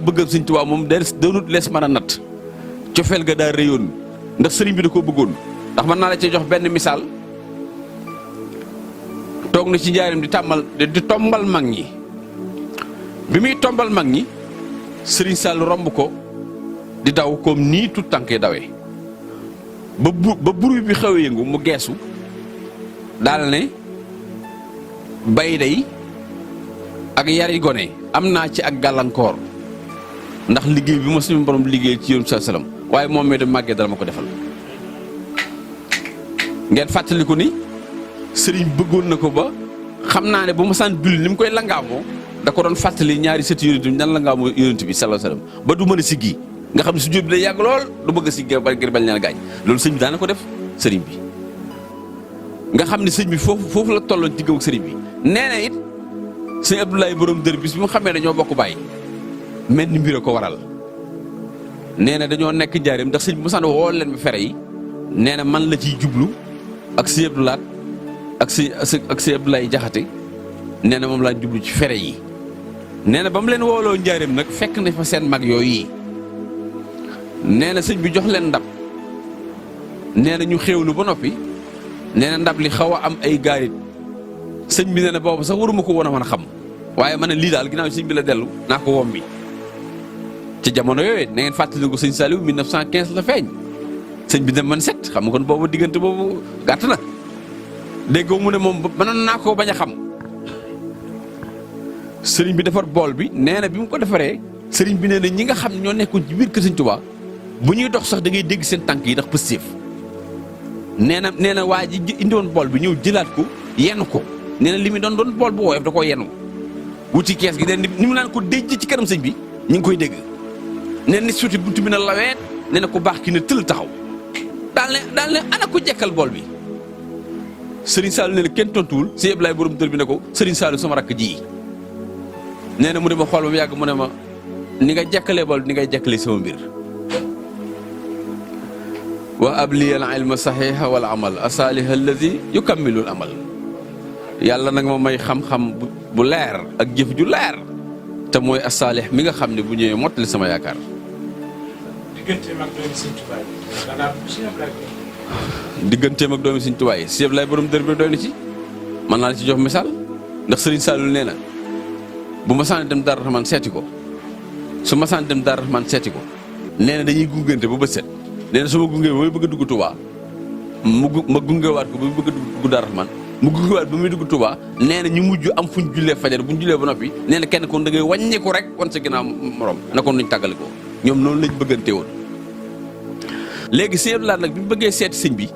bëgg Sëriñ Tuubaa moom doonut lees mën a natt cofeel ga daa réyoon ndax sëriñ bi da koo bëggoon. ndax mën naa la ci jox benn misaal toog na ci njaarim di tombal mag ñi bi muy tombal mag ñi Sëriñ Sall romb ko di daw comme nii tut tànkee dawee ba bruit bi xaw a yëngu mu geesu daal ne bay day ak yari gone am naa ci ak gàllankoor ndax liggéey bi ma suñu borom liggéey ci yoonu saa salaam waaye moom mee de màggee dala ma ko defal. ngeen fàttaliku ni sëriñ bëggoon na ko ba xam naa ne bu ma saan julli ni mu koy langaamoo da ko doon fàttali ñaari sëti yonent bi nan langaamoo yonent bi sallallahu alayhi wasallam ba du mën a siggi nga xam ne su jóot bi day yàgg lool du bëgg a siggi ba ngir bañ leen gaañ loolu sëñ bi daana ko def sëriñ bi. nga xam ne sëñ bi foofu la tolloon ci gëm ak sëriñ bi nee na it sëñ Abdoulaye borom dër bis bi mu xamee dañoo bokk bàyyi mel ni mbir a ko waral nee na dañoo nekk njaareem ndax sëñ bi mosaan woo leen bi fere yi nee na man la ciy jublu ak sëñ Abdoulaat ak sëñ Abdoulaye Jaxate nee na moom laa jublu ci fere yi nee na ba mu leen wooloo njaareem nag fekk na fa seen mag yooyu yi nee na sëñ bi jox leen ndab nee na ñu xéewlu ba noppi nee na ndab li xaw a am ay gaarit sëñ bi nee na boobu sax waruma ko woon a mën a xam waaye ma ne lii daal ginnaaw sëñ bi la dellu naa ko wom bi ci jamono yooyu na ngeen fàttali ko sëñ Saliou 1915 la feeñ sëñ bi dem man set xam nga kon boobu diggante boobu gàtt na déggoo mu ne moom mënoon naa koo bañ a xam sëriñ bi defar bool bi nee na bi mu ko defaree sëriñ bi nee na ñi nga xam ne ñoo nekkoon ci biir kër sëñ Tuubaa bu ñuy dox sax da ngay dégg seen tànk yi ndax pëstéef nee na waa ji indi woon bool bi ñëw jëlaat ko yenn ko nee na li mu doon bool bu woyof da koo yenn wuti kees gi den ni mu naan ko déjj ci kanam sëñ bi ñu ngi koy dégg nee na suuti buntu bi na laweet nee na ku baax ki ne tël taxaw daal ne ana ko jekkal bool bi Serigne Saliou nee na kenn tontuwul sëñ Ablaye borom dër bi ne ko Serigne Saliou sama rakk ji nee na mu ne ma xool ba mu yàgg mu ne ma ni nga jekkalee bool ni ngay jekkalee sama mbir wa abliyal ilma saxiixa wal amal asaaliha alladi yukammilul amal yàlla nag ma may xam-xam bu leer ak jëf ju leer te mooy asaalix mi nga xam ne bu ñëwee mottali sama yaakaar. digganteem ak doomi Sëñ Tuubaa yi digganteem ak doomi Sëñ Tuubaa yi Sëñ Ablaye borom dër bi doy na ci mën naa la ci jox misaal ndax Serigne Saliou nee na bu ma saan dem Daaru Rahman seeti ko su ma saan dem Daaru Rahman seeti ko nee na dañuy gungante ba bët set nee na su ma gungee ba muy bëgg a dugg Touba ma gungewaat ko ba muy bëgg a dugg Daaru Rahman mu gungewaat ba muy dugg Touba nee na ñu mujj am fu ñu jullee fajar bu ñu jullee ba noppi nee na kenn kon da ngay wàññeeku rek wan sa ginnaaw morom na kon nuñ tàggale ko ñoom noonu lañ bëggante woon. léegi Sëñ Abdou Lahad nag bi mu bëggee seeti sëñ bi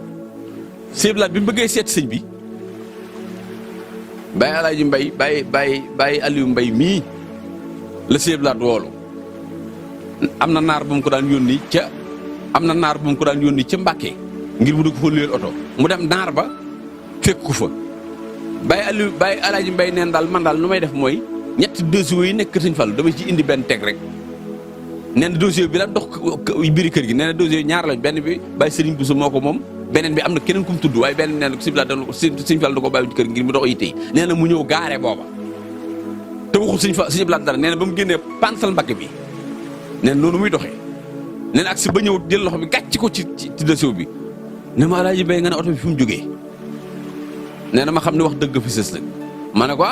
Sëñ Abdou Lahad bi mu bëggee seeti sëñ bi Baye Alaaji Mbay Baye Aliou Mbay mii la Sëñ Abdou Lahad woolu am na naar bu mu ko daan yónni ca Mbàkke ngir mu dugg fa luyeel oto mu dem naar ba fekk ko fa Baye Alaaji Mbay neen daal man daal lu may def mooy ñetti dossiers yi nekk Sëñ Fallu dama ci indi benn teg rek nee na dossier bi la dox biiri kër gi nee na dossier ñaar lañ benn bi Baye Serigne Bousso moo ko moom beneen bi am na keneen ku mu tudd waaye benn nee na Sëñ Fallu da ko bàyyi ci kër gi ngir mu dox yitte yi nee na mu ñëw gaare booba te waxul Sëñ Abdou Lahad dara nee na ba mu génnee pansal Mbàkke bi nee na noonu muy doxee nee na ak si ba ñëw jël loxo bi gàcc ko ci dossier bi ne ma Alaaji Mbay nga ne oto bi fi mu jógee nee na ma xam ne wax dëgg fi sës nag ma ne ko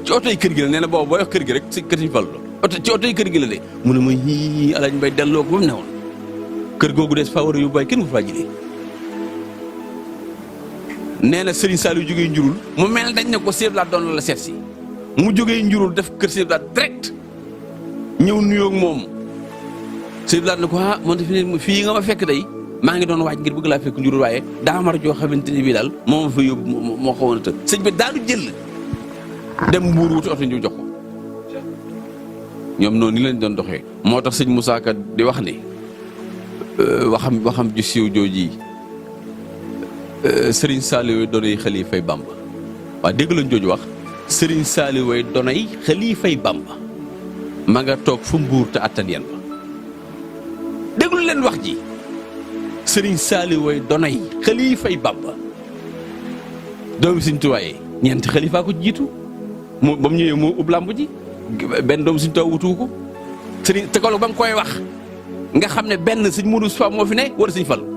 ci oto yi kër gi la nee na boobu booy wax kër gi rek si kër Sëñ Fallu ci oto yi kër gi la de mu ne ma yii Alaaji Mbay delloo ko ba mu ne woon kër googu des fa war a yóbbu waaye kenn ku faa jëlee nee na Serigne Saliou jógee njurul mu mel dañ ne ko Sëñ Abdou Lahad doon la seet si mu jógee njurul def kër Sëñ Abdou Lahad direct ñëw nuyoo ak moom Sëñ Abdou Lahad ne ko man de fii nga ma fekk day maa ngi doon waaj ngir bëgg laa fekk njurul waaye daamar joo xamante ni bii daal moo ma fa yóbbu moo xawoon a të sëñ bi daal du jël dem mbuur wuti oto ñu jox ko ñoom noonu ni lañ doon doxee moo tax sëñ Moussa Ka di wax ni waxam ju siiw jooji Serigne Saliou doonay xalifay Bamba waaw dégg lañ jooju wax Serigne Saliou doonay xalifay Bamba ma nga toog fu mbuur te attan yan ba déglu leen wax ji Serigne Saliou doonay xalifay Bamba doomi Sëñ Tuubaa ñeenti xalifaa ko jiitu ba mu ñëwee moo ub làmb ji benn doomu Sëñ Tuubaa wutuwu ko sëriñ te ko ba mu koy wax nga xam ne benn sëñ Modou Moustapha moo fi ne wala sëñ Fall